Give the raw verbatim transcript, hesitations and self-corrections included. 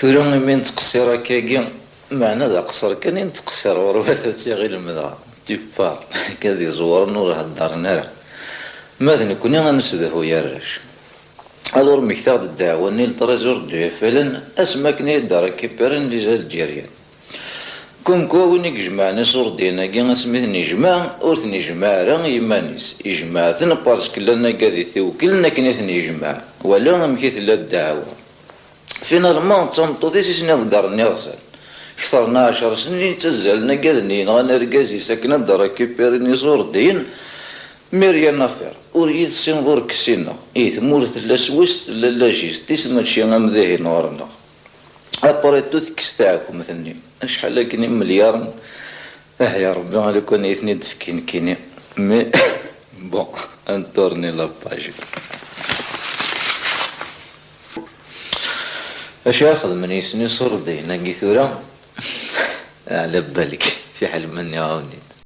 Tura imi nettqeṣṣir akkagi, meɛna d aqeṣṣer kan i nettqeṣṣir ɣur wat ad tt-iɣilem dɣa. Tippar, akka d iẓewren ur heddren ara. Ma d nekkni ad nessedhuy arrac. Alors mmektaɣ-d ddeɛwa-nni le trésor du F L N, asmi akken i d-récupéren les Algériens. Comme quoi win i ijemɛen iṣurdiyen-agi asmi ten-ijmeɛ, ur ten-ijmeɛ ara i yiman-is. Ijmeɛ-ten parce que llan agad i t-iweklen akken i ten-ijmeɛ. Wala amek i tella ddeɛwa. Finalement d tameṭṭut-is i sen-iḍeggren iɣsan. Kter n ɛecṛ snin i ttazzalen agad-nni yenɣan argaz-is akken ad d-récupéren iṣurdiyen, mais rien à faire. Ur yi-tessineḍ ur k-ssineɣ. Ih, tmurt tella swayes tella la justice, mačči am dihin ɣur-neɣ. Après tout, tekkes taɛkemt-nni. Acḥal akken imelyaṛen, ah ya Ṛebbi, a lukan i ten-id-tefki nekkini. Mais bon, ad nturni la page. Acu ara xedmen yisni iṣurdiyen-agi tura? Ɛla balek, fiḥel ma nniɣ-awen-in.